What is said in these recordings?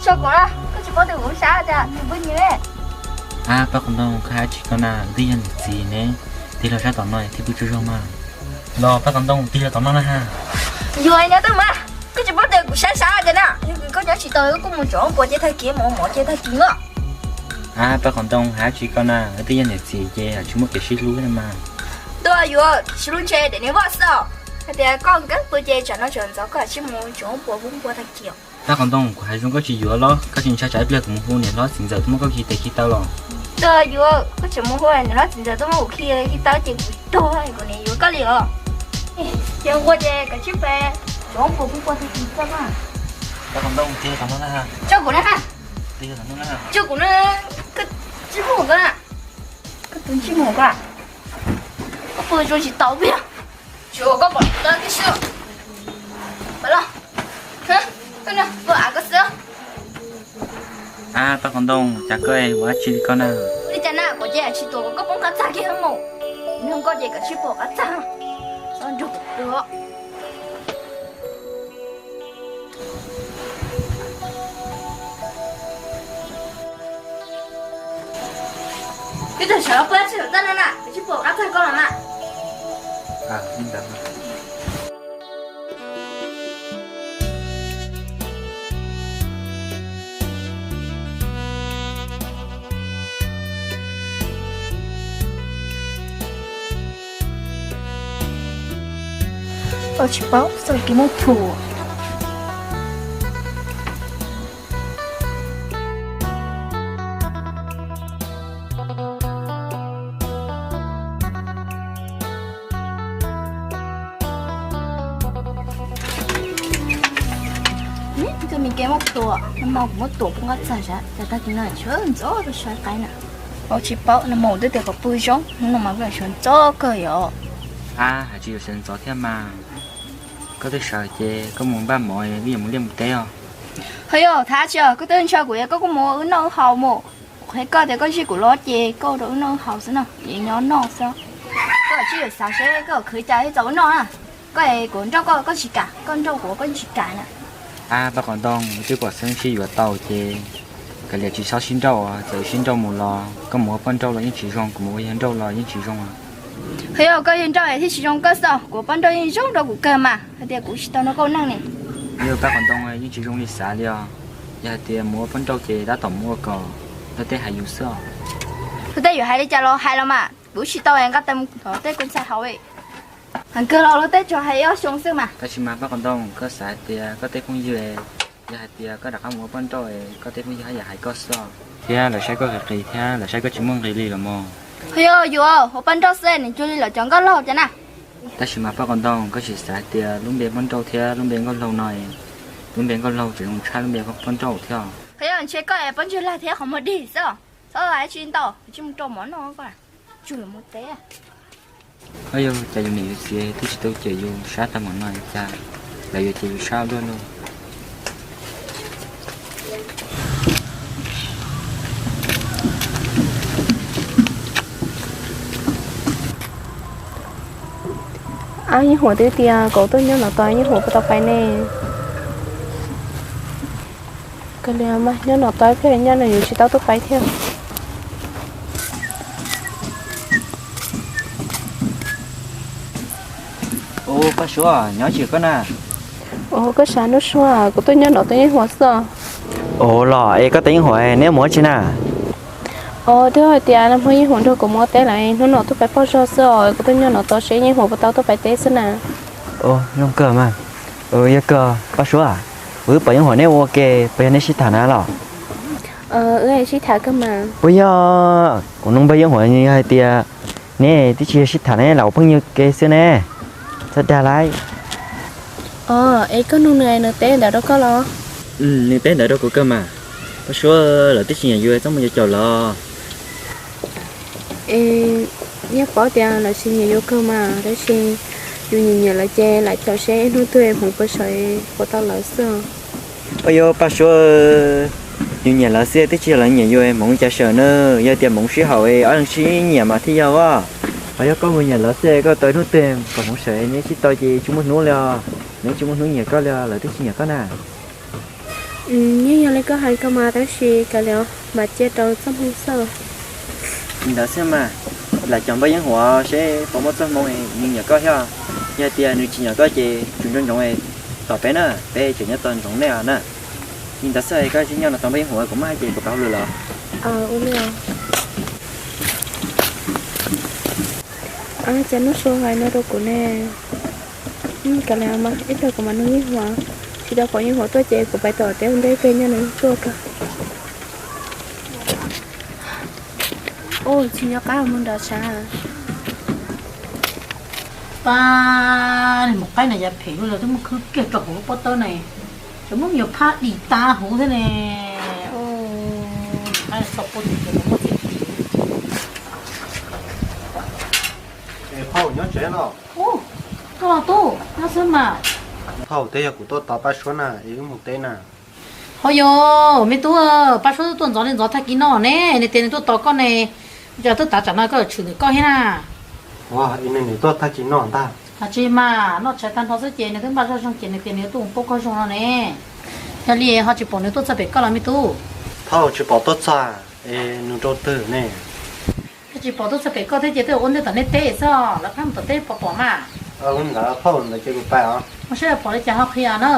Tso kuv na, koj tsis paub tias kuv sab cas, nws pw nyias. Ab, Paj Qhov Ntoo, koj hais tsis koj na, twb yog niam txiv ne, tig los sab tom no thiaj pw tsaug zog mas. Los Paj Qhov Ntoo, tig los tom no na ha. Yuav nyob tau mas, koj tsis paub tias kuv sab sab cas na, koj nyob tsis tau, koj mus tsom puas ces tag kis, mus mov ces tag kis na. Ab, Paj Qhov Ntoo, hais tsis koj na, wb twb yog niam txiv ces tsis muaj kev sib hlub na mas. Tuaj yuav sib hlub ntshe dej niag vaj xwb os. Hais tias koj nkees pw ces tsam no tsam ntxov koj sim mus tsom puas pub puas tag kis. Paj Qhov Ntoo, kuv hais zoo koj tsis yuav los, koj tsis ntshai tsam ib pliag kuv mus hu niam hlob txiv ntxawm tuaj muab koj khi tes khi taw los? Tuaj yuav, koj tseem mus hu niam hlob txiv ntxawm tuaj muab kuv khi tes khi taw ces kuv tuag kuv niam yuav koj li os. Ces nqua ces kav tsij pes, tsom puas pub puas tag kis tso na. Paj Qhov Ntoo, tig los tom no na. Tso kuv na. Tig los tom no na. Tso kuv na. Koj tsis mus koj na. Koj tus tsis mus koj. Koj pw zoo tsis tau peb. Tsuas koj pom tau tib si. Pab los. Koj pw av koj xwb. Ab, Paj Qhov Ntoo, cas koj ua dab tsi li koj na? Li cas na, kuv ces tsis tuam kom koj poob qab txag kiag mus. Nug koj ces kav tsij poob qab txag. Txhob nrug kuv pw. Koj tsis sawv los pw tsis sawv tag no na, kav tsij poob qab txag koj los na. Tsis paub txoj kev muab phum. Txoj me kev muab phum, nag hmo kuv muab tuam poob qab txag sas, cas tag kis no tshwm ntxov rau sawv qaib na. Tsis paub, nag hmo twb tias kom pw zoo, hnub no mas pheej sawv ntxov kawg yom. Ab, hais tsis yuav sawv ntxov thiab mas. Koj twb sawv ces koj mus npaj mov, wb yuav mus liaj mus teb os. Ho yog thab tsis, koj twb ntshaw kuv es koj kuj mus ua wb noj wb haus mus. Kuv qhia koj tias koj zij kuv los ces koj ua rau wb noj wb haus xwb no, es nyob noj xwb. Koj tsis yuav xav seb koj khwv cas thiaj tau ua noj na. Koj es kuv nrauj koj koj tsis kam, koj nrauj kuv koj tsis kam na. Ab, Paj Qhov Ntoo, twb pom xeeb sib yuav tau ces kav liam tsis txhob sib nrauj, txawm sib nrauj mus los koj mus ua poj nrauj los yeej tsis zoo, kuv mus ua yawg nrauj los yeej tsis zoo. Ho yog koj yawg nrauj thiaj tsis zoo koj xwb, kuv ua poj nrauj yeej zoo rau kuv kawg mas, hais tias kuv tsis tau nrog koj ua neej ne. Yog Paj Qhov Ntoo, yeej tsis zoo li xav li os. Yog hais tias mus ua poj nrauj ces tab tom mus ua kom luag tej hais yus xwb os. Luag tej yuav hais li cas los hais los mas, kuv tsis tau nqa tes mus thov tej kua ntxhais haus. Heev kawg los luag tej tsuas hais ob xyoo xwb mas. Tab sis mas Paj Qhov Ntoo, koj xav hais tias koj tej phooj ywg, yog hais tias koj rov qab mus ua poj nrauj es koj tej phooj ywg haj yam hais koj xwb os. Thiab lawv saib koj qis qis thiab lawv saib koj tsis muaj nqis li los mas. Ho yog yus ua poj nrauj xwb nws cuag li lawv cov nkauj laug cas na. Tab sis mas Paj Qhov Ntoo, koj tsis xav hais tias lub npe poj nrauj thiab lub npe nkauj laug no, lub npe nkauj laug tseem zoo tshaj lub npe poj nrauj thiab. Ho yog ntshe koj es poj ntsig lag thiab qhov muag dig xwb os. Txhob hais tsis ntau, tsis mus rau mov noj koj, tsuag mus teb. Ho yog cas yus niam yus txiv twb tsis tau cem yus sab tag mus no cas lawv yuav cem yus sab luaj luaj. Ab, Yeej Huam twb tias kom tuaj nyob no tos, Yeej Huam puas tau pais ne? Kawg li mas, nyob no tos ib pliag nyob no yus tsis tau tuaj pais thiab. Ua, Paj Suav, nyob tsis koj na? Ua, koj sab Nub Suav, kuv tuaj nyob no tos Yeej Huam xwb. Ua los es koj tos Yeej Huam neb mus ua tsi na? Ua, twb hais tias nag hmo Yeej Huam nrog kuv mus ua teb lawm, hnub no tuaj pais pog zog xwb os, kuv tuaj nyob no tos seb Yeej Huam puas tau tuaj pais teb xwb na. Ua, zoo kawg mas. Yog kawg Paj Suav, kuv twb pom Yeej Huam neb ua ke, puas yog neb sib tham na los? Wb sib tham kawg mas. Puas yog? Kuv nug npawg Yeej Huam hais tias neb twb tsis yog sib tham ne, lam ua phooj ywg ke xwb ne. Txhob dag lauj. Es koj nug nws, nws teb ntawd rau koj los? Nws teb ntawd rau kuv kawg mas. Paj Suav, lawv twb tsis nyiam yus txhob mus yuav caum lawv. Es yeej paub tias lawv tsis nyiam yus kawg mas, tab sis yus nyiam nyiam lawv ces lam caum seb hnub twg hmoov puas sawv puas tau lawv xwb. Ua, yog Paj Suav, yus nyiam lawv xwb twb tsis yog lawv nyiam yus, hmoov cas sawv na. Yog tias hmoov sib haum ob leeg sib nyiam mas thiaj yog as. Ho yog koj mus nyiam lawv xwb koj tos hnub twg kom hmoov sawv neb sib tau ces tsis muaj hnub li os. Neb tsis muaj hnub nyiam koj li os, lawv twb tsis nyiam koj na. Yeej yog li koj hais ko mas, tab sis kav liam mam cia rau txoj hmoo xwb. Li ntawd xwb mas, lam cog npaj yeeb huam seb puas muaj txoj hmoo nws nyiam koj thiab. Yog tias nws tsis nyiam koj ces tsum ntsoov ntsoov tom peb na, peb tseem nyob tos ntsoov nej na. Li ntawd xwb, koj nyob no tos npaj yeeb huam, kuv maj ces kuv pab hauj lwm los. Cas Nuj Sua hais no rau kuv ne? Kav liam mas ib pliag kuv mam nug yeeb huam, tsis tau pom yeeb huam tuaj ces kuv pais tom teb ua ntej pem nyob nws tuaj kawg. Tsis nco qab mus nrad sav. Pab, mus qaib na yav phem lawm twb muab khwb kiag rau hauv lub pob tawb ne, ces muab me nyuam phaj dim tas huv thiab ne. Qaib txhob pub tus ces muab txim. Phauj nyob tsev los? Koj los tub, nyob xwb mas. Phauj, twb yog kuv tuaj tos Paj Suab na, es wb mus teb na. Ho yog me tub, Paj Suab tuaj ntxov li ntxov tag kis no ne, nws tias nws tuaj tos koj ne. Cas twb tav tsam no koj tshwm ntawm koj thiab na? Ua, es nws tuaj tag kis no ntag. Tsis mas, noj tshais tag nrho xwb ces nws twb npaj zoj zoo ces nws tias nws yuav tuaj mus pauj koj zoo no ne. Yog li ho tsis pom nws tuaj txog pem koj los me tub? Phauj, tsis pom tuaj txog, es nws rau twg ne? Yog tsis pom tuaj txog pem koj thiab ces twb ua ntej tom nej teb xwb, lawv phab mus tom teb pom pom mas. Ntawd phauj, ntawd ces kuv pais os. Mus saib pom li cas ho qhia na.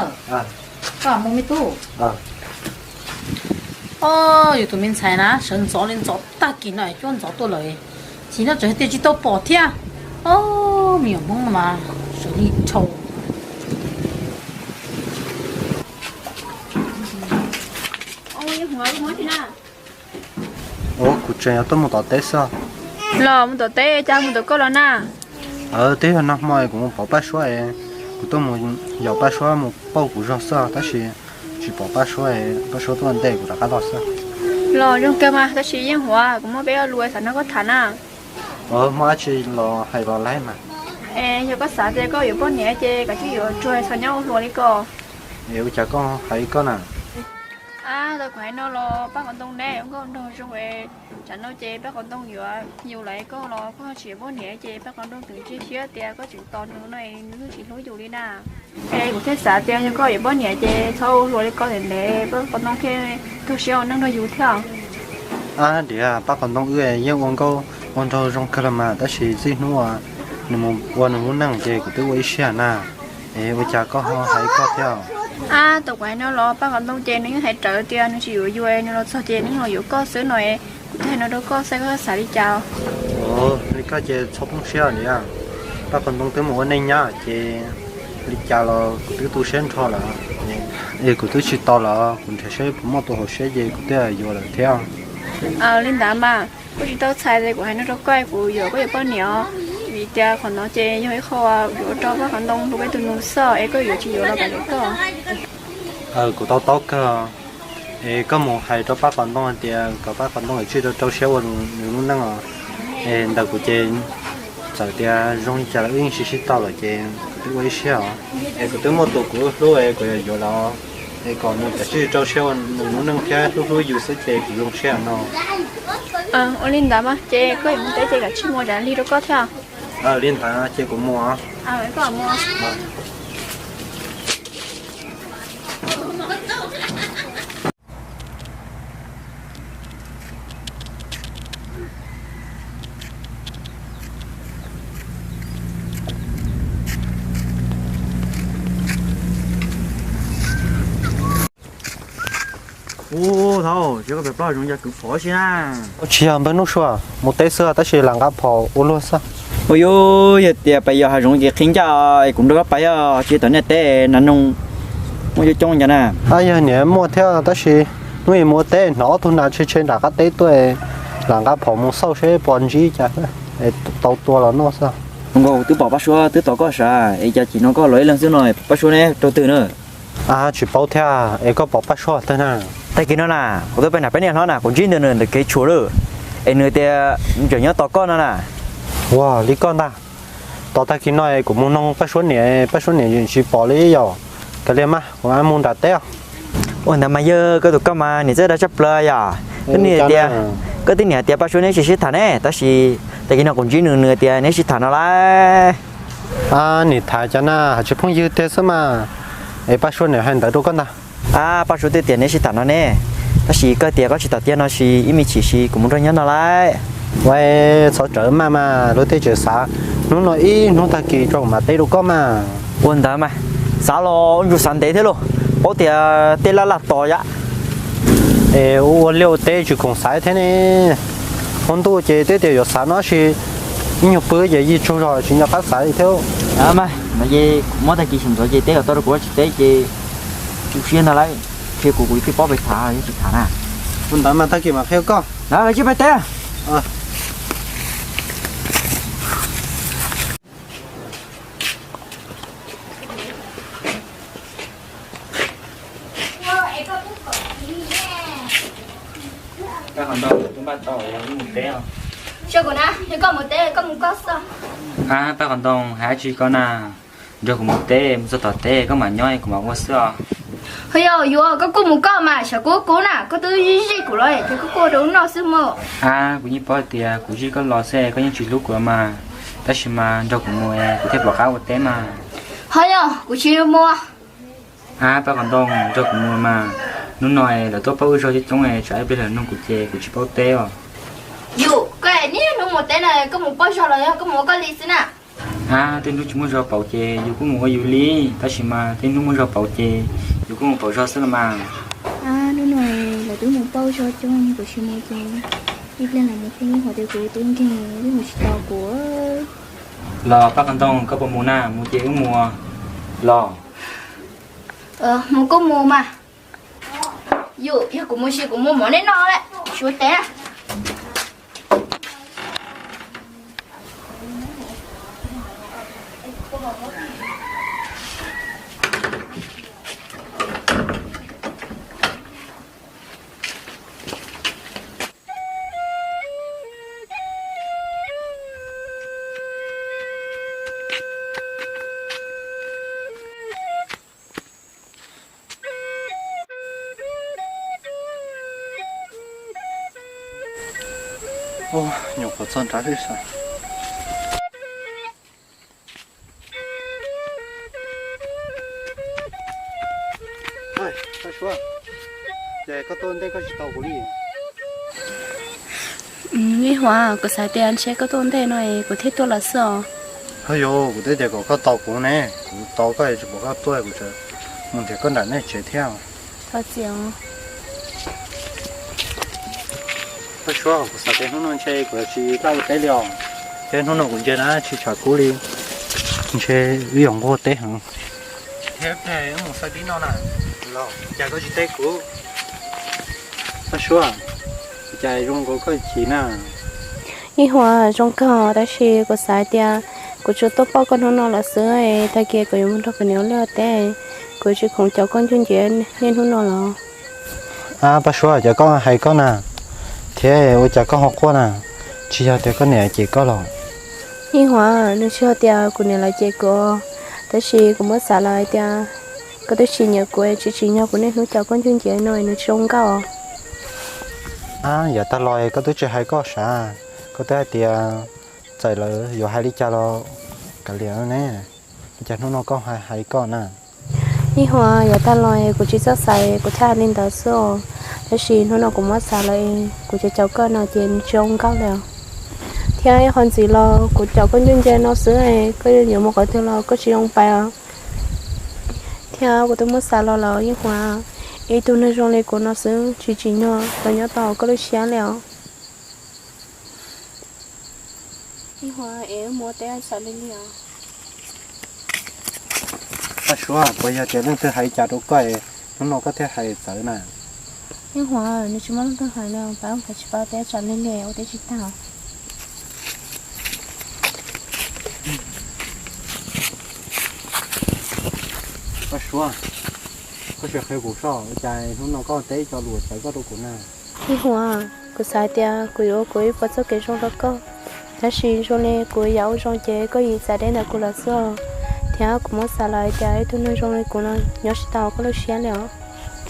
Koj mus me tub. Os, yus tus me ntxhais na sawv ntxov li ntxov tag kis no cuab ntxov tuaj lawm, tsis nyob tsev tias tsis tau pom thiab. Os, me nyuam Hmoob no mas sawv li dhau. Ua, kuv tseem yuav tuaj mus tom teb xwb. Los mus tom teb, cas mus tom koj los na? Twb yog nag hmo kuv mus pom Paj Suab, kuv tuaj mus yaum Paj Suab mus pauj kuv zog xwb tab sis tsis pom Paj Suab, Paj Suab tuaj ntej kuv rov qab los xwb. Los zoo kawg mas, tab sis Yeej Huam, kuv muaj peb lo lus xav nrog koj tham na. Muaj dab tsi los hais los laib mas. Es yog koj xav tias koj yuav poj niam ces koj cia li yuav tsuag, txhob nyob ua hluas li ko. Es ua cas koj hais li koj na? Ab, tau kuv hais no los Paj Qhov Ntoo ne, nkauj nraug zoo es, tsam no ces Paj Qhov Ntoo yuav yus lawm, koj los koj tsis yuav poj niam ces Paj Qhov Ntoo tseem ntsia siab tias koj tseem tos nws no es nws yeej tsis hlub yus li na. Es kuv thiaj xav tias yog koj yuav poj niam ces txhob ua hluas li ko ntev ntev, Paj Qhov Ntoo thiaj tuag siab ua neej nrog yus thiab. Ab, diam, Paj Qhov Ntoo wb yeej ua nkauj ua nraug zoo kawg los mas, tab sis txij hnub uas nws mus ua nws lub neej ces kuv twb ua ib siab na. Es ua cas koj ho hais li koj thiab? Ab, tau kuv hais no los Paj Qhov Ntoo ces nws yeej hais rawv tias nws tsis yuav yus, nws los txog ces nws los yuav koj xwb no es, kuv thiaj hais no rau koj saib koj xav li cas. Ua li koj ces txhob poob siab li. Paj Qhov Ntoo twb mus ua neej nyob ces li cas los kuv twb tu siab nrho lawm, es kuv twb tsis tos lawm, kuv nrhiav saib puas muaj tus haum siab ces kuv twb yuav lawm thiab. Li ntawd mas, kuv tsis tau txhais tias kuv hais no rau koj kuv yuav koj yuav poj niam os, vim tias qhov no ces yog ib qho yuav ua rau Paj Qhov Ntoo hlub peb tus nus xwb es koj yuav tsis yuav los kav liam koj. Kuv to taub kawg. Es koj mus hais rau Paj Qhov Ntoo hais tias kom Paj Qhov Ntoo tsij rau rau siab ua nws lub neej os. Es ntawm kuv ces txawm tias zoo li cas los wb yeej sib sib tau lawm ces kuv twb ua ib siab os. Es kuv twb muaj tus kuv hlub es kuv yuav yuav los, es kom nws tsij rau siab ua nws lub neej thiab hlub hlub yus xwb ces kuv zoo siab no. Ua li ntawd mas ces koj yuav mus teb ces kav tsij mus, tsam lig rau koj thiab. Li ntawd ces kuv mus. Ub, thaub, tsis koj pem plaub hav zoov cas kwv phom si na. Tsis yog npawg Nuj Sua, mus teb xwb tab sis lam nqa phom ua luag xwb. Ua yus, yog tias pais yos hav zoov ces qhib ncaj es kuv nrog koj pais os, tsis tom nej teb nas noog muaj coob coob ncaj na. Yog niam muaj thiab tab sis hnub ib mus ua teb hnov ob tug nas tshe tshe nram qab teb tuaj, lam nqa phom mus xauj seb puas ntsib cas, tau tua los noj xwb. Nkaus twb pom Paj Suab twb tos koj sav es cas chim no koj los ib leeg xwb no, Paj Suab neb rau twg na? Tsis paub thiab, es koj pom Paj Suab twg na? Tag kis no na, kuv tuaj pem nram peb niag hlob na, kuv ntsib ntawm nws ntawm kev tshuam lawm, es nws tias tseem nyob tos koj no na. Ua li koj ntag. Tos tag kis no es kuv mus noog Paj Suab niam, Paj Suab niam tsis pom li yom. Kav liam mas kuv mus nram teb os. Ua ntawd mas yog koj tus koj mas niam txawj dag tshaj plaws yom. Koj twb niam tias Paj Suab neb tsis sib tham ne, tab sis tag kis no kuv ntsib nws, nws tias neb sib tham no lauj. Nim tham cas na, hais tsis phooj ywg tiag xwb mas. Es Paj Suab niam hais ntawd rau koj ntag. Ab, Paj Suav, twb tias neb sib tham no ne, tab sis koj tias koj tsis tom tiag no, sis ib me chim sis kuv mus nrog nyob no lauj. Ua, txhob rawm maj mas, luag tej tseem xav hnub no ib hnub tag kis tso kuv mam teb rau koj mas. Ua ntawd mas, xav los ua ntsuj xav ntev thiab lauj, paub tias tej laj laj tos yam. Es ua liaj ua teb tsis khoom xaiv thiab ne, hmo ntuj ces twb tias yuav xav no sis ib nyuag pw ces yig tsaug zog tsis nco qab xaiv li thiab. Mas, no ces muab tag kis sawv ntxov ces teb kom tau rau kuv, tsis teb ces tsis siab ntag lauj. Qhia kuv, kuv thiaj paub pes tham, yeej tsis tham na. Ua ntawd mas tag kis mam qhia koj. Tsis pais teb. Teb os. Paj Qhov Ntoo, hais dab tsi koj na? Nrog kuv mus teb, mus txog tom teb koj mam nyob kuv mam ua xwb os. Ho yog yuav koj kuj mus koj mas, xyov kuv kub na, koj twb zij kuv los ces koj kuj rau ub noj xwb mog. Ab, kuv yeej paub tias kuv zij koj los xwb koj yeej tsis hlub kuv los mas, tab sis mas nrog kuv mus kuv thiaj pom qab ua teb mas. Ho yog kuv tsis mus. Ab, Paj Qhov Ntoo, nrog kuv mus mas, hnub no lawv tuaj pauj wb zog coob coob, tsam ib pliag lawv nug kuv ces kuv tsis paub teb os. Yus, koj niaj hnub mus teb na, koj mus pauj zog los yog koj mus ua koj li xwb na? Ab, tej hnub tsis muaj zog pauv ces yus kuj mus ua yus li, tab sis mas tej hnub muaj zog pauv ces yus kuj mus pauv zog xwb los mas. Ab, hnub no lawv twb mus pauj zog coob, kuv tsis mus ces ib pliag lawv mus thiaj yeej hais tias kuv tub nkeeg, yeej mus tsis tau kuv. Los Paj Qhov Ntoo, koj puas mus na? Mus ces wb mus los. Mus kuj mus mas. Yus, yog kuv mus sis kuv mus mov nej noj lawm, suav teb na. Nyuam qhuav txog nrad xwb. Paj Suav, ces koj tuaj ntej koj tsis tau kuv li. Vij Huam, kuv xav tias ntshe koj tuaj ntej no es kuv thiaj tuaj los xwb os. Ho yog, kuv twb tias kom koj tos kuv ne, kuv tos koj es tsis pom koj tuaj, kuv tseem mus nrhiav koj nram nej tsev thiab. Thov txim os. Paj Suav, kuv xav tias hnub no ntshe kuv yuav tsis tau ua teb li os. Thiab hnub no kuv ntsia na tsis tshav kub li, ntshe wb yuav nquag teb heev. Thiab pheej wb mus xav dib no na, los cas koj tsis teb kuv? Paj Suav, cas zoo nkaus koj chim na? Vij Huam, zoo kawg tab sis kuv xav hais tias kuv tsuas tuaj pauj koj hnub no los xwb, tag kis kuv yuav mus nrog kuv niam ua liaj ua teb, kuv tsis khoom caum koj ncuj nce niaj hnub no los. Ab, Paj Suav, cas koj hais koj na, thiab ua cas koj ho quaj na? Tsis yog tias koj niam cem koj los? Vij Huam, nws tsis yog tias kuv niam lawv cem kuv, tab sis kuv muab xav los hais tias koj twb tsis nyiam kuv, tsis tsim nyog kuv niaj hnub caum koj ncuj nce no nws tsis zoo nkauj. Ab, yav tag los koj twb tsis hais koj sav, koj twb hais tias txawm lawv yuav hais li cas los kav liam ne, ua cas hnub no koj hais hais koj na? Vij Huam, yav tag los kuv tsis txawj xav kuv thiaj hais li ntawd xwb os, tab sis hnub no kuv muab xav los kuv caum caum koj no ces nws tsis zoo nkauj li os. Thiab ib qho ntxiv los kuv caum koj ncuj nce no xwb, koj yuav mus qhov twg los koj tsis zoo pais os. Thiab kuv twb muab xav los lawm Vij Huam, ib tug neeg zoo li kuv no xwb tsis tsim nyog los nyob tau koj lub siab li os. Vij Huam, es wb mus ua teb txom li li os. Paj Suav, puas yog tias leej twg hais cas rau koj, hnub no koj thiaj hais txawv na? Vij Huam, nws tsis muaj leej twg hais li, pab mus tsis pab teb txom li li, ua teb tsis tag. Paj Suav, koj sim qhia kuv soj, ua cas hnub no koj teb cov lus txawv koj rau kuv na? Vij Huam, kuv xav tias kuv yuav ua kuv ib puas txoj kev zoo rau koj, tab sis zoo li kuv yam ua zoo ces koj yim txav deb ntawm kuv lawm xwb os. Thiab kuv muab xav los hais tias ib tug neeg zoo li kuv no nyob tsis tau koj lub siab li os.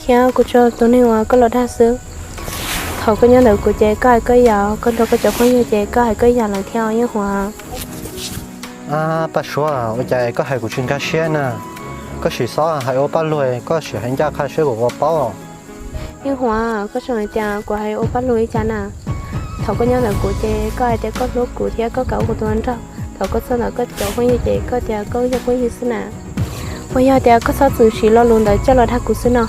Thiab kuv tsuas tus neeg uas koj los dag xwb. Thaum koj nyob ntawm kuv ces koj hais koj yam, koj nrog koj cov phooj ywg ces koj hais koj yam lawm thiab Vij Huam. Paj Suav, ua cas koj hais kuv tsis nkag siab na? Koj sim xob hais ua paj lug, koj sim hais ncaj qha seb kuv puas paub. Yeej Huam, koj tseem hais tias kuv hais ua paj lug li cas na? Thaum koj nyob ntawm kuv ces koj hais tias koj hlub kuv thiab koj kam ua kuv tus hluas nraug. Thaum koj txog ntawm koj cov phooj ywg ces koj tias koj yog phooj ywg xwb na. Puas yog tias koj txhob txwm siv lo lus ntawd coj los dag kuv xwb no?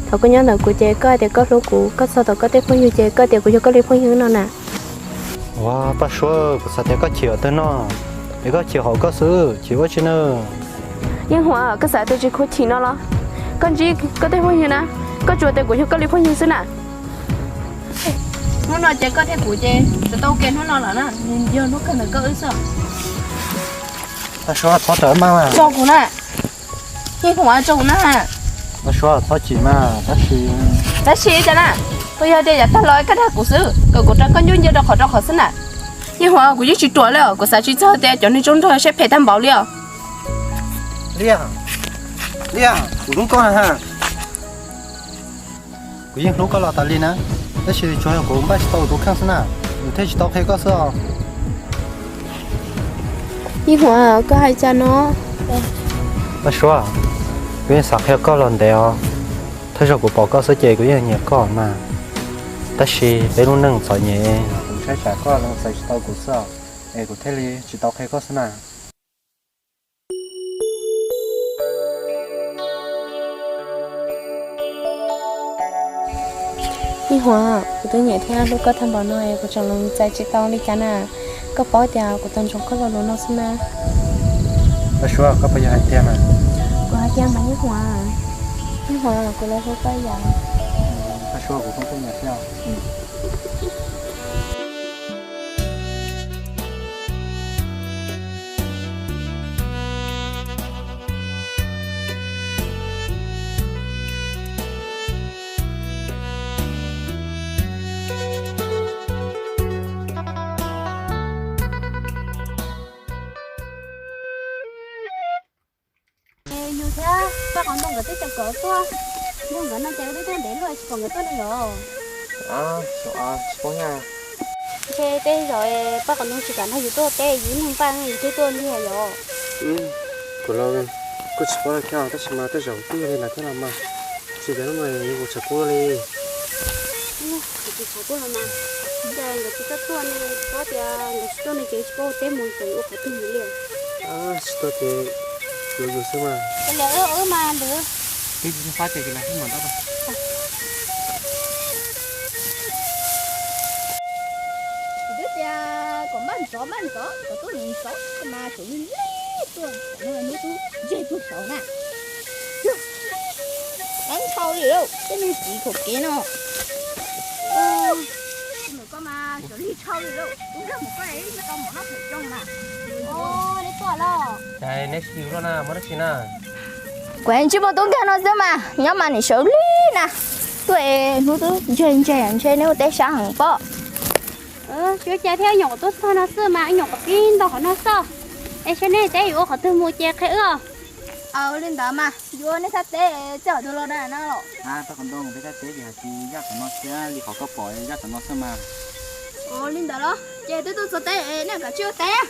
Thaum koj nyob ntawm kuv ces koj hais tias koj hlub kuv, koj txog tom koj tej phooj ywg ces koj tias kuv yog koj li phooj ywg no na. Ua Paj Suav, kuv xav tias koj chim hauv twg no, es koj chim hauv koj xwb, chim ua tsi na? Yeej Huam, koj xav tias tsis khuv chim no los? Koj ntsib koj tej phooj ywg na, koj tsuas tias kuv yog koj li phooj ywg xwb na. Hnub no ces koj thiab kuv ces tsis tau ua ke hnub no lawm na, nws yog hnub kawg ntawm koj wb xwb. Paj Suav, txhob rawm mas. Tso kuv na. Yeej Huam, tso kuv na. Paj Suav, txhob chim mas, tab sis, tab sis cas na? Puas yog tias yav tag los koj dag kuv xwb, kom kuv rau koj ncuab ncia rau qhov rau qhov xwb na? Yeej Huam, kuv yeej tsis ruam li os, kuv xav tsis txog tias cov neeg tsoo nrog sab phem tag npaum li os. Liaj, Liaj, kuv hlub koj na ha. Kuv yeej hlub koj los tas li na, tab sis tsuas yog kuv npaj tsis tau kuv tus kheej xwb na, kuv thiaj tsis tau qhia koj xwb os. Yeej Huam, koj hais cas no? Paj Suav, kuv yeej xav qhia koj los ntev os. Thawj zaug kuv pom koj xwb ces kuv yeej nyiam koj mas. Tab sis peb lub neej txom nyem, kuv ntshai tsam koj los txais tsis tau kuv xwb os, es kuv thiaj li tsis tau qhia koj xwb na. Yeej Huam, kuv twb nyiam thiab hlub koj tag npaum no es kuv tseem los txais tsis tau li cas na. Koj paub tias kuv tau ntsoov koj lo lus no xwb na. Paj Suav, koj puas yog hais tiag mas? Kuv hais tiag mas Yeej Huam. Yeej Huam, kuv los hlub koj ib yam. Paj Suav, kuv poob koj nyiam thiab. Es yus thiab Paj Qhov Ntoo nkawd twb tseem kom tuaj, nrog nkawd no ces wb twb tuaj ntev luaj tsis pom nkawd tuaj li yom. Tsis pom, ntshe tej zaum Paj Qhov Ntoo tsis kam nrog yus tuaj teb, yus ib leeg npaj yus thiaj tuaj ntiag yom. Kuv los kuj tsis paub thiab, tab sis mas tej zaum kuj yog li ntawd thiab los mas, tsis tias lub no yuav tshav kub li. Kuv tsis tshav kub los mas, cas nkawd tsis tau tuaj ne, tsis paub tias nkawd tsis tuaj ne ces tsis paub ua teb mus ces ua qhov twg mus li. Tsis tuaj ces yuav yus xwb mas. Ces lawv wb mas lwm. Twb tsis fab ces lawv wb mas ntau. Kuv twb tias kom npaj ntxov npaj ntxov kom tuaj ntxov mas tseem lig lig tuaj, hnub twb ntseg puag saud na. Qeeb dhau li lauj, tej neeg txiv khaum kev no. Mus koj mas tseem lig dhau li lauj, kuv nrog mus koj es tsis tau mov noj phem zoo na. Neb tuaj los? Cas neb tsis yus luaj na, muaj dab tsi na? Kuv ntsib muaj tub nkeeg no xwb mas, nyob mas nim sawv lig na. Tuaj es hnub twb ntseg ntseg ntshe neb ua teb sab heev pob. Xyov cas thiab, nyuam qhuav tuaj txog no xwb mas nyuam qhuav pib nto qhov no xwb. Es saib neb teb yuav ua qhov twg mus ces qhia wb os. Ua li ntawd mas, yuav nej sab teb txij qhov twg los na no los? Paj Qhov Ntoo, peb sab teb ces hais tias yaj tom no thiab li qhov koj pom yaj tom no xwb mas. Ua li ntawd los ces twb tuaj txog teb nej kav tsij ua teb.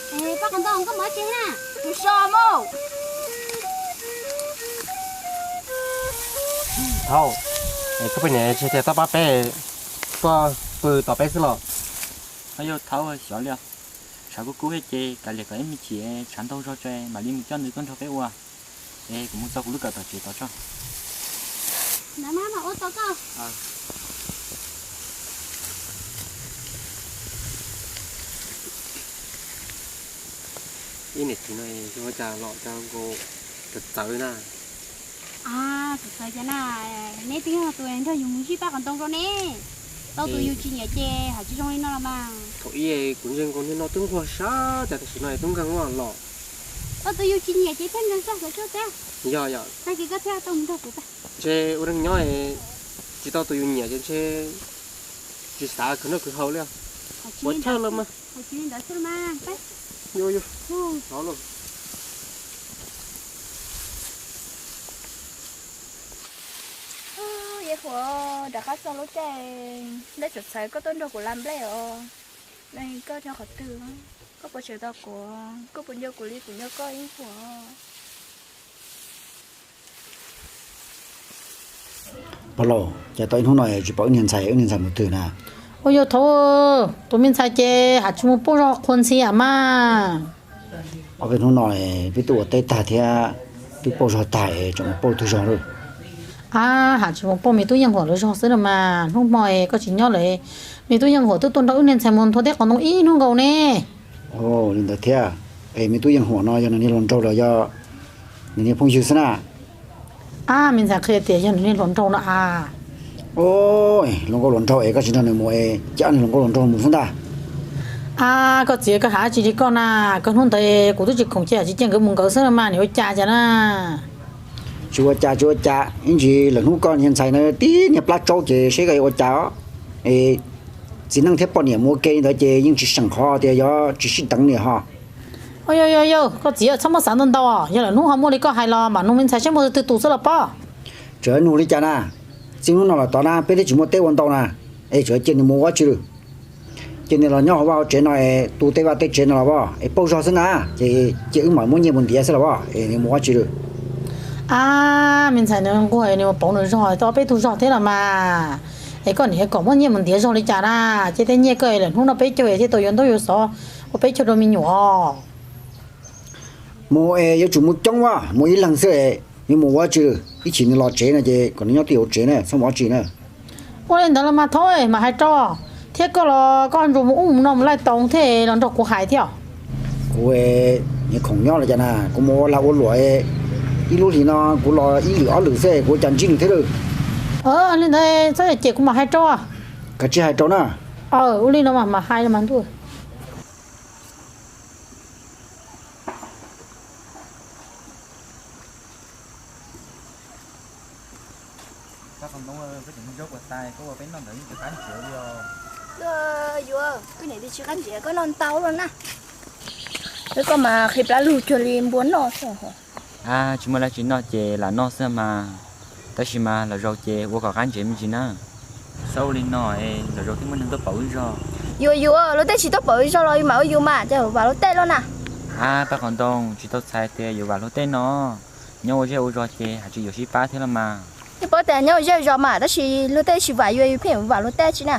Paj Qhov Ntoo, koj mus dab tsi na? Kuv so mus. Thaub, koj poj niam tsis tias toj pab peb, koj pw tom peb xwb los? Ho yog Thaub xyov li os. Tshav kub kub thiab ces kav liam kom ib me chim tshav ntaug zog tso mam li mus coj nws tuaj nrog peb ua. Es kuv mus txo kuv lub kawm tom tsev tod tso. Nab mas ua tau koj. Ib niam txiv no ua cas los cas nkaus txawv txawv na. Txawv txawv cas na, neb twb yog tus nrog yus mus zij Paj Qhov Ntoo rau ne. Tau tus yus tsis nyiam ces hais tsis zoo li no los mas. Thaum ub kuv ntseeg nkaus niag no twb nquag sab cas tam sim no twb nkeeg los. Tau tus yus tsis nyiam ces thiaj nkeeg sab sawv tsuag thiab. Yog yog. Tag kis koj thiaj tau mus nrog kuv tag. Ntshe ua neeg nyob tsis tau tus yus nyiam ces ntshe tsis xav khwv noj khwv haus li. Ua tshawj los mas. Hais tsis li ntawd xwb mas. Yuav yuav. Los los. Yej Huam, rov qab txog lub caij nplej txawv txhawv koj tuaj nrog kuv la nplej os. Koj nyob qhov twg? Koj puas tseem tau kuv, koj puas nco kuv li kuv nco koj ib huam? Pog laus, cas tau ib hnub no tsis pom wb niag ntxhais, wb niag ntxhais mus twg na? Ua yog thaum tus me ntxhais ces haj tsis mus pauj zog qhua ntxhias mas. Ob peb hnub no peb twb ua teb tag thiab, twb pauj zog tag es tseem mus pauj twg zog lawm? A, haj tsis mus pauj me tub Yeej Huam lawv zog xwb no mas, hnub hmo koj tsis nyob lawm, me tub Yeej Huam twb tuaj nrog wb niag ntxhais mus nthua teb qos ntoo ib hnub nkaus ne. Li ntawd thiab. Es me tub Yeej Huam no yog nws niag hluas nraug los yog nws niag phooj ywg xwb na? A, me ntxhais qhia tias yog nws niag hluas nraug no a. Hluas nkauj hluas nraug es koj tsis nrog nws mus es cia nws hluas nkauj hluas nraug mus xwb ntag. A, koj txiv, koj hais dab tsi li koj na? Koj hnub ntawd kuv twb tsis khoom cia, tsis cia nkawd mus nkawd xwb no mas, nws ua cas cas na? Tsis ua cas, tsis ua cas, ib ntsis lwm hnub koj niag ntxhais na tib niag plab tsaub ces seb koj yuav ua cas os. Es txiv neej thiab poj niam mus ua ke li ntawd ces yeej tsis seem qhov tias yuav tsis sib deev li ho. Yog yog yog, koj txiv txhob muab xav ntau ntau, yog lwm hnub ho muaj li koj hais los mam nug me ntxhais seb muaj twg tus xwb los pob. Tseem nug li cas na? Txij hnub no los tod na peb twb tsis muaj teb ua ntau na, es tseem cia nws mus ua tsi lawm? Cia nws los nyob hauv vaj hauv tsev no es tu tej vaj tej tsev no los as, es pauj zog xwb na, ces cia wb mam muab nyiaj mus ntiav xwb los as, es nws mus ua tsi lawm? A, me ntxhais nws nquag nws mus pauv nws zog tau ob peb tug zog thiab los mas, es koj niam kom muab nyiaj mus ntiav zog li cas na? Ces tej nyiaj koj lwm hnub no peb caug thiaj tau yuav ntaub yuav xov ua peb caug rau me nyuam. Mus es yuav tsum mus coob as, mus ib leeg xwb, yuav mus ua tsi? Ib chim nws los tsev no ces kom nws nyob twj ywm tsev na, txhob mus ua tsi na. Ua li ntawd los mas thaub, mam hais rau, thiab koj los koj ntsuas mus ub mus no mus laij tau thiab los nrog kuv hais thiab. Kuv, niag khoom nyob los cas na, kuv mus ua lag ua luam, ib lub hlis no kuv los ib lwm ob lwm xwb, kuv ua cas ntsib nws thiab lawm? Li ntawd txhob cem, kuv mam hais rau. Kav tsij hais rau na. Ua li no mas mam hais los mas ntuj. Yuav, koj niam tsis qab ntsia koj noj ntau lawm na. Wb koj mas qhib plab lug cuag li npua noj xwb. A, tsis muaj dab tsi noj ces lam noj xwb mas. Tab sis mas los zaus ces ua kom qab ntsia me ntsis na. Txhob ua li no, los zaus thiaj muaj neeg tuaj pauv wb zog. Yuav yuav, luag tej tsis tuaj pauv wb zog los yus mam ua yus mas, ces vam luag tej los na. A, Paj Qhov Ntoo, tsis tau txhais tias yuav vam luag tej no. Nyob ua zej ua zos ces haj tsis yuav sib pab thiab los mas. Yeej paub tias nyob ua zej ua zos mas, tab sis luag tej tsis vam yus, yus pheej vam luag tej tsis na.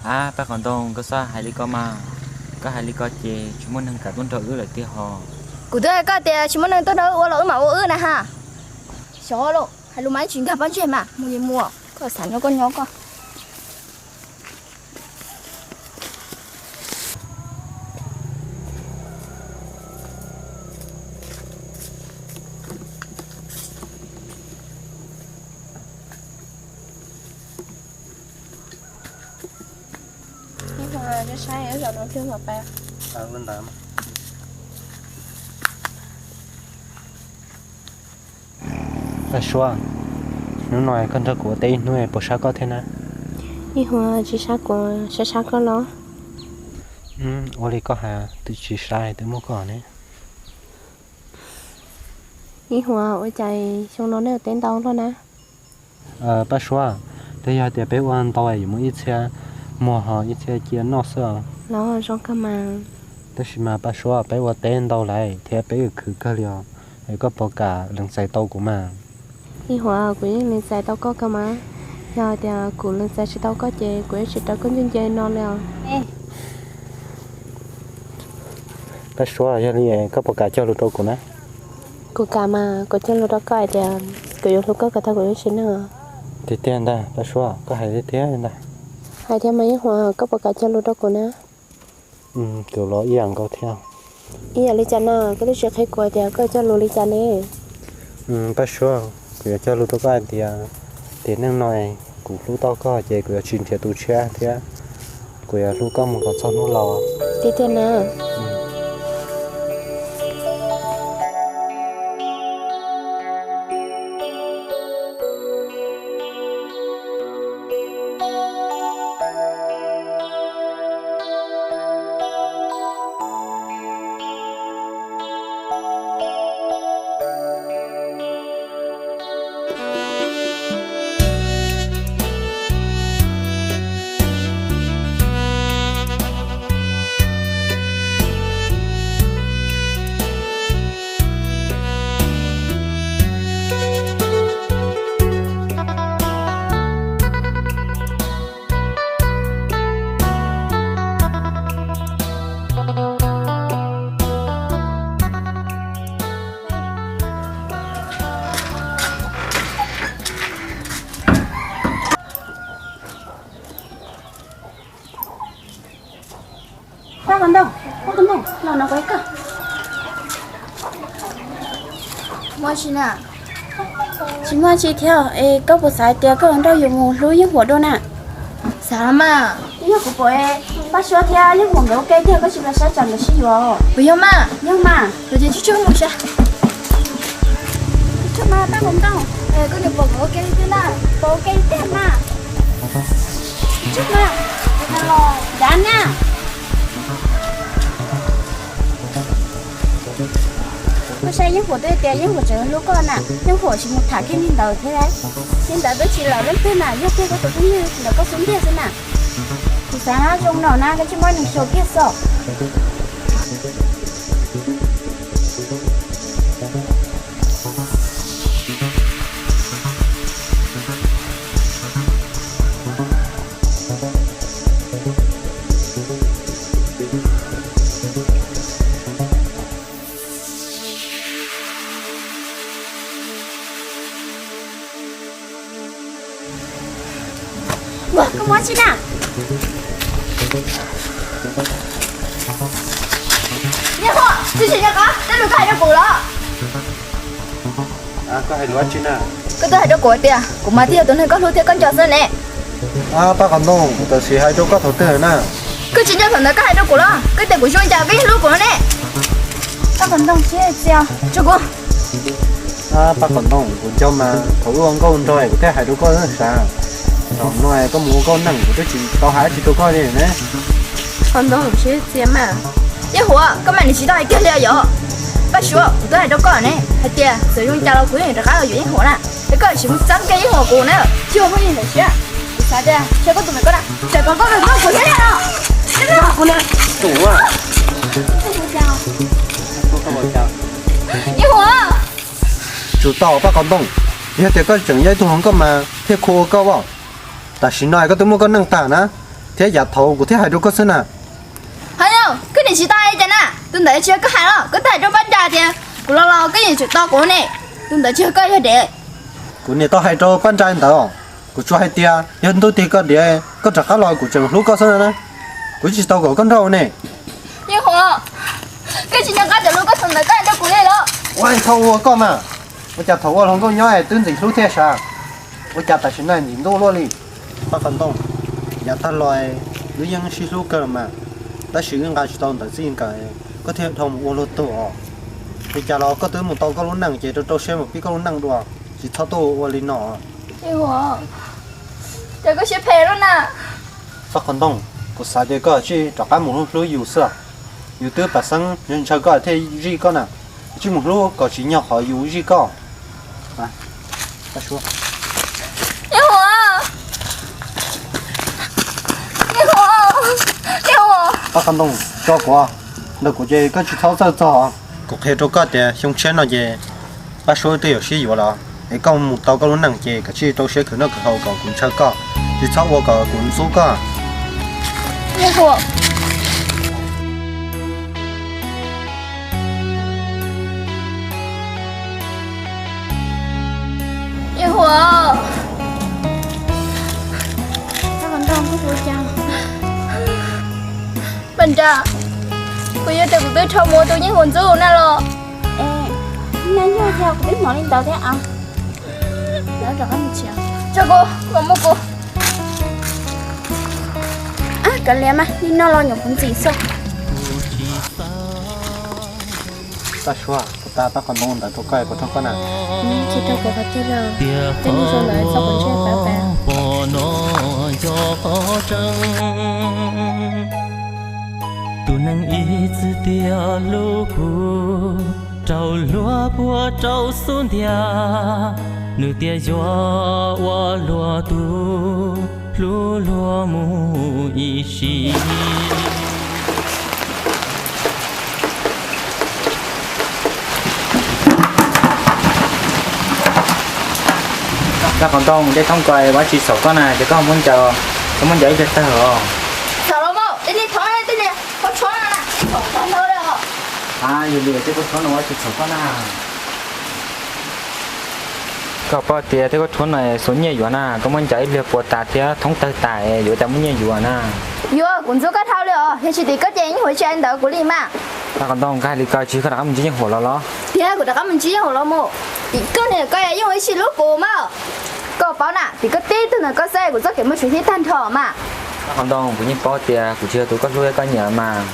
A, Paj Qhov Ntoo, koj txhob hais li ko mas. Koj hais li ko ces tsis muaj neeg kam tuaj nrog wb lawm tiag hos. Kuv twb hais koj tias tsis muaj neeg tuaj nrog wb ua los wb mam ua wb na ha. Xyov los hais lus mas ib tsis nkag pob ntseg mas, mus li mus, koj xav nyob koj nyob koj. Paj Suav, hnub no koj nrog kuv ua teb ib hnub puas sab koj thiab na? Ib huam tsis sab kuv, sab sab koj los? Ua li koj hais, twb tsis sab twb muaj koj ne. Ib huam, ua cas xyoo no nej ua teb ntau luaj na? Paj Suav, twb yog tias peb ua ntau yuav muaj ib txhia muag ho ib txhia cia noj xwb os. Los zoo kawg mas. Tab sis mas Paj Suav, peb ua teb ntau lawm thiab peb khwv kawg li os, es koj puas kam lees txais tau kuv mas? Ib huam, kuv yeej lees txais tau koj kawg mas. Yog tias kuv lees txais tsis tau koj ces kuv yuav tsis raws koj ncuj nce no li os. Paj Suav, yog li koj puas kam cog lus rau kuv na? Kuv kam mas, kuv cog lus rau koj hais tias kuv yuav hlub koj kom tag kuv lub sim neej. Tiag tiag ntag Paj Suav, koj hais tiag tiag ntag. Hais tiag mas Yeej Huam, koj puas kam cog lus rau kuv na? Kuv los ib yam nkaus thiab. Ib yam li cas na, koj twb tsis qhia kuv tias koj cog lus li cas ne? Paj Suav, kuv yuav cog lus rau koj hais tias, tiam neej no kuv hlub tau koj ces kuv yuav tsis nrhiav tus tshiab thiab, kuv yuav hlub koj mus kom txog hnub laus. Tiag tiag na? Muaj tsi na? Tsis muaj tsi thiab, es koj puas xav tias koj nrauj yus mus hlub Yeej Huam dua na? Xav mas, yog kuv pom Paj Suav thiab Yeej Huam nkawd ua ke tiag, koj tsis pom saib tsam nkawd sib yuav. Puas yog mas? Yog mas. Los ces tsuag tsuag mus saib. Tsuag mas Paj Qhov Ntoo, koj nws pom nkawd ua ke li tiag na? Pom ua ke li tiag mas. Tsuag mas. Dav na. Koj saib Yeej Huam twb tias Yeej Huam tseem hlub koj na, Yeej Huam tsis mus tham kiag niag ntawd thiab. Niag ntawd twb tsis lawm leej twg na, yog kiag koj tus phooj ywg ntawm koj xub ntiag xwb na. Kuv xav zoo no na, koj tsis muab nws xyaum kiag xwb. Ua, koj muab tsi na? Yeej Huam, tsis tsim nyog koj, tej lus koj hais rau kuv los? Koj hais lus dab tsi na? Koj twb hais rau kuv tias kuv mas thiaj yog tus neeg koj hlub thiab koj nco xwb ne. Paj Qhov Ntoo, kuv tam sim hais rau koj thaum twg na? Koj tsis nco thaum ntawd koj hais rau kuv los? Koj tias kuv zoo li cas koj yeej hlub kuv no ne. Paj Qhov Ntoo, siab txias tso kuv. Paj Qhov Ntoo, kuv nco mas thaum wb ua nkauj nraug kuv thiaj hais rau koj xwb sav. Thaum no koj mus ua nkauj neej kuv twb tsis tau hais dab tsi rau koj li ne. Qhov Ntoo, siab txias mas. Yeej Huam, koj mam li tsis tau hais kiag li yom. Paj Suav, kuv twb hais rau koj ne hais tias txawm zoo li cas los kuv yeej rov qab los yuav Yeej Huam na. Es koj tsis mus txeeb kiag Yeej Huam kuv na, tsis ua phooj ywg ntawd siab. Kuv xav tias ntshe koj tus me koj na, tseem kom koj mus muab kuv thiab no. Yeej Huam, tsum tau Paj Qhov Ntoo, yog tias koj tseem yog ib tug hluas nkauj mas thiaj khua ua koj as. Tam sim no koj twb muaj koj neej tag na, thiab yav thaud kuv thiaj hais rau koj xwb na. Hais yog koj niam tsis tau hais li cas na, tus ntawd tsis yog koj hais los? Koj twb hais rau Paj Nra tias kuv los los koj yeej tsum tau kuv ne, tus ntawd tsis yog koj yog dev. Kuv niam tau hais rau Paj Nra ntawd, kuv tsuas hais tias yog ntuj tig koj diav koj rov qab los kuv tseem hlub koj xwb na, kuv tsis tau kom koj nrauj ne. Yeej Huam, koj tsis nco qab cov lus koj thaum ntawd koj hais rau kuv li los? Ua tsis tau ua koj mas, ua cas thaum ua hluas nkauj nyob twb ntxim hlub thiab sav, ua cas tam sim no ntxim ntuj luaj li? Paj Qhov Ntoo, yav tag los wb yeej sib hlub kawg los mas, tab sis wb nqa tsis tau ntawv txij nkawm, koj thiaj dhau mus ua luag tug os. Li cas los koj twb mus tau koj lub neej ces rau rau siab mus pib koj lub neej dua, tsis txhob tuaj ua li no. Yeej Huam, cas koj siab phem lawm na. Paj Qhov Ntoo, kuv xav tias koj tsij rov qab mus hlub hlub yus xwb. Yus twb pam xeeb ntshaw koj thiaj zij koj na, tsij mus hlub kom tsim nyog qhov yus zij koj. Yeej Huam, Yeej Huam, Yeej Huam. Paj Qhov Ntoo, tso kuv, ntawm kuv ces koj tsis txhob txhawj txog. Kuv qhia rau koj tias xyoo tshiab no ces Paj Suab twb yuav sib yuav lawm, es koj mus tau koj lub neej ces kav tsij rau siab khwv noj khwv haus kom kuv ntshaw koj, tsis txhob ua kom kuv ntxub koj. Yeej Huam, Yeej Huam, Paj Nra, puas yog tias kuv twb rho mus ua tus Yeej Huam ntxub na los? Es, yog yog kuv twb hnov li ntawd thiab. Tso kuv, kom muaj kuv. Kav liam mas, li no los nyuam qhuav ntxim xwb. Paj Suab, kuv tau Paj Qhov Ntoo ntawd rau koj, puas raug koj na? Tsis raug, kuv qhov twg los, tej lub zoo ntawd txhob quav ntsej pab pab. Tus neeg ib txwm tias hlub kuv, rau luag puas rau xub ntiag, nws tias yuav ua luag tug, hlub luag mus ib sim. Paj Qhov Ntoo, dej thoob ko ua tsis txhaum koj na, ces koj muab ncaws, koj muab ncaws ib pliag tawg os. Txhaum los mas, tej niag thoob, tej niag qhov tshuab no na, txhaum tag nrho li os. A, yog li tej qhov tshuab no ua tsis txhaum koj na. Koj paub tias tej qhov tshuab no xuas nyiaj yuav na, koj muab ncaws ib pliag puas tas thiab thoob tawg tas, yuav cas muaj nyiaj yuav na. Yuav, kuv ntxub koj dhau li os, yog tsis tim koj ces yeej huam tsis hais ntawd kuv li mas. Paj Qhov Ntoo, koj hais li ko tsis koj rov qab mus ntsib Yeej Huam los los? Thiab kuv rov qab mus ntsib Yeej Huam los mus. Tim koj niam koj yeej ua ib tsis hlub kuv mas. Koj paub na, tim koj tib tug ntawm koj xwb kuv txoj kev muaj tseeb thiaj tag nrho mas. Qhov ntoo, kuv yeej paub tias kuv tsis yog tus koj hlub thiab koj nyiam mas,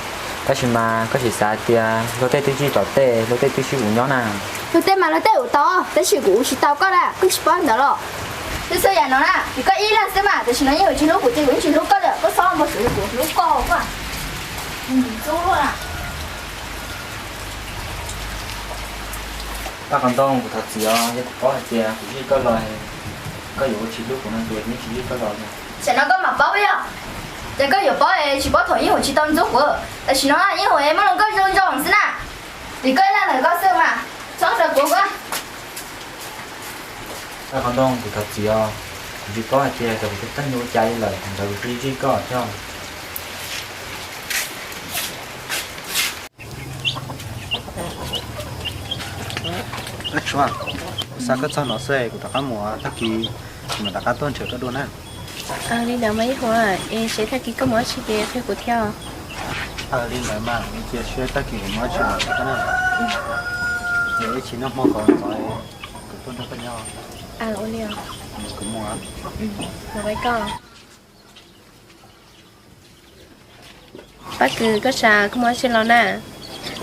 tab sis mas koj tsis xav tias luag tej twb zij tom tej, luag tej twb sib ua nyob na. Luag tej mas luag tej ua tau, tab sis kuv ua tsis tau koj na, koj tsis paub ntawd los? Xwb xwb yam no na, vim koj ib leeg xwb mas, tam sim no Yeej Huam tsis hlub kuv ces kuv yeej tsis hlub koj li, koj txhob mus suav kuv hlub koj. Paj Qhov Ntoo, kuv thov txim os, yog kuv paub hais tias kuv zij koj los, koj yuav ua tsis hlub kuv no ces kuv yeej tsis zij koj los li. Tam sim no koj mam paub yog, ces koj yuav paub es tsis paub thaum Yeej Huam tsis tau ntxub kuv. Tam sim no Yeej Huam muaj hluas nkauj zoo zoo xwb na, vim koj ib leeg ntawm koj xwb mas, txhob sawv kuv koj. Paj Qhov Ntoo, kuv thov txim os, kuv tsis paub hais tias kuv tus kheej ua cas li lawm, thaum ntawd kuv thiaj zij koj thiab. Koj tshuav, kuv xa koj txog no xwb, kuv rov qab mus, tag kis kuv mam rov qab tuaj nrhiav koj dua na. Li ntawd mas Yeej Huam, es seb tag kis koj mus dab tsi ces qhia kuv thiab. Li ntawd mas cia seb tag kis kuv mus dab tsi mam qhia koj na. Ces ib chim noj hmo kom ntxov kuv tuaj nrog koj nyob. Ua li, kuv mus. Paj Kws, koj sav koj mus dab tsi los na?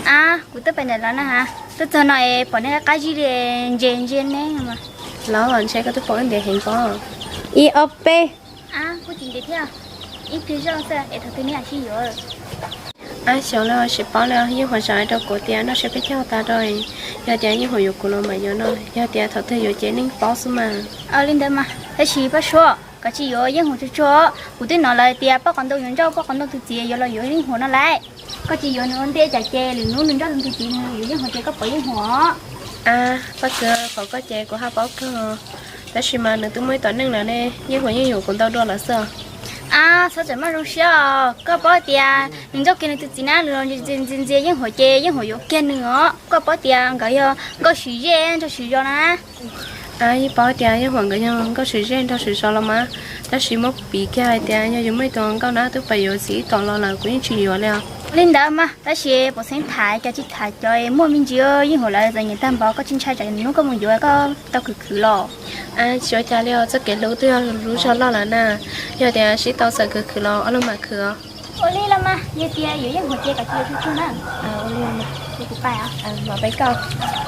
Ab, kuv twb pais nram los na ha, tuaj txog no es pom neb qab qab zib li, ntse ntse neb mas. Los ntshe koj twb pom wb ntev heev pob. Ib ob peb. Ab, kuj tsis ntev thiab, ib pliag zoj xwb es thaum twg neb mam sib yuav? Ab, xyov li, tsis paub li, Yeej Huam sau rau kuv tias noj siab peb caug tas rau, yog tias Yeej Huam yuav kuv los mam yuav no, yog tias thaum twg yuav ces yeej paub xwb mas. Li ntawd mas tab sis Paj Suav, koj tsis yuav Yeej Huam tsuag tsuag, kuv twb hnov lawv tias Paj Qhov Ntoo yuav nrauj Paj Qhov Ntoo tus txiv yuav los yuav Yeej Huam no lauj. Koj tsis yuav nws ua ntej tsam ces lwm hnub nws nrauj nws tus txiv nws yuav Yeej Huam ces koj pom Yeej Huam. Ab, Paj Kws, qhov koj ces kuv haj paub kawg, tab sis mas nws twb muaj ib tom neej lawm ne, Yeej Huam yeej yuav kuv ntau dua lawm xwb. Ab, txhob txawm maj zoo siab os, koj paub tias nws nrauj kiag nws tus txiv na, nws los ntxias ntxias Yeej Huam ces Yeej Huam yuav kiag nws os, koj paub tias nkawd yog nkauj swm zej nraug swm zos na. Yeej paub tias Yeej Huam nkawd yog nkauj swm zej nraug swm zos los mas, tab sis muab piv kiag hais tias yog yuav muaj ib tug nkauj na twb pais yuav txiv ib tom los lawm kuv yeej tsis yuav li os. Li ntawd mas tab sis puas xeeb tham cov tsis tham cov muaj me ntsis, Yeej Huam lawv txom nyem tag npaum koj tsis ntshai tsam hnub koj mus yuav koj tau khwv khwv los? Tsis ua cas li os, txoj kev hlub twb yog lub zog loj lawm na, yog tias sib tau txawm khwv khwv los ob leeg mam khwv os. Ua li los mas, yog tias yuav Yeej Huam ces koj cia li tsuag tsuag na. Ua li los mas, kuv pais os. Mam pab koj.